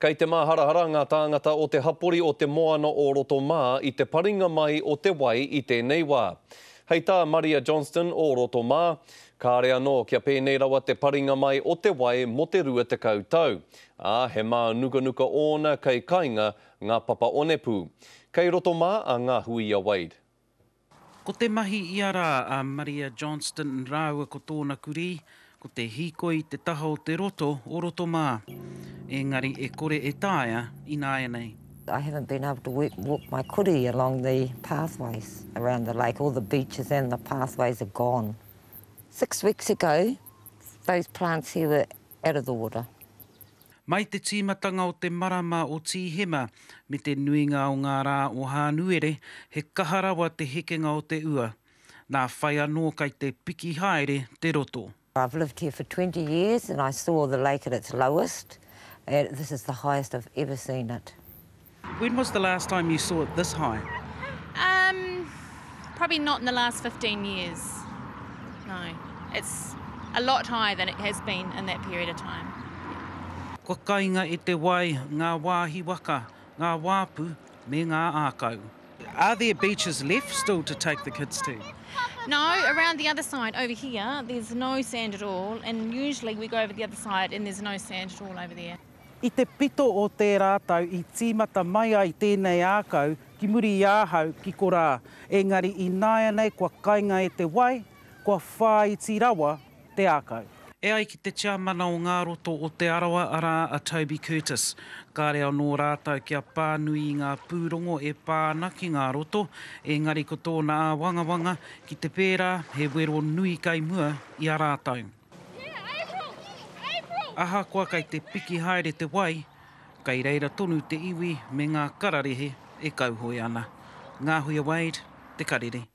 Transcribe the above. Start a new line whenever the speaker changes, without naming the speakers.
Kei te māharahara ngā tāngata o te hapori o te moana o Rotomā i te paringa mai o te wai i tēnei wā. Hei tā Maria Johnston o Rotomā, kāre anō kia pēnei rawa te paringa mai o te wai mō te 20 tau, ā, he mānukanuka ōna kei kainga ngā papa onepū. Kei Rotomā a Ngāhuia Wade.
Ko te mahi ia rā a Maria Johnston rāua ko tōna kurī, ko te hīkoi i te taha o te roto o Rotomā. Engari e kore e taea ināianei.
I haven't been able to work, walk my kurī along the pathways around the lake. All the beaches and the pathways are gone. Six weeks ago, those plants here were out of the water.
Mai te tīmatanga o te marama o Tīhema me te nuinga o ngā rā o Hānuere, he kaha rawa te hekenga o te ua. Nā whai anō kai te piki haere te roto.
I've lived here for 20 years and I saw the lake at its lowest and this is the highest I've ever seen it.
When was the last time you saw it this high?
Um, probably not in the last 15 years. No, it's a lot higher than it has been in that period of time.
Kua kainga e te wai ngā wāhi waka, ngā wāpu me ngā ākau. Are there beaches left still to take the kids to?
No, around the other side over here, there's no sand at all, and usually we go over the other side and there's no sand at all over there.
I te pito o tērā tau i tīmata mai ai tēnei ākau ki muri i ahau ki korā, engari ināianei kua kainga e te wai, kua whāiti rawa te ākau. E ai ki te tiamana o ngā roto o Te Arawa arā a Toby Curtis, kāre anō rātou kia pānui i ngā pūrongo e pā ana ki ngā roto, engari ko tōna āwangawanga ki te pērā he wero nui kei mua i a rātou. Ahakoa kei te piki haere te wai, kei reira tonu te iwi me ngā kararehe e kauhoe ana. Ngāhuia Wade, Te Karere.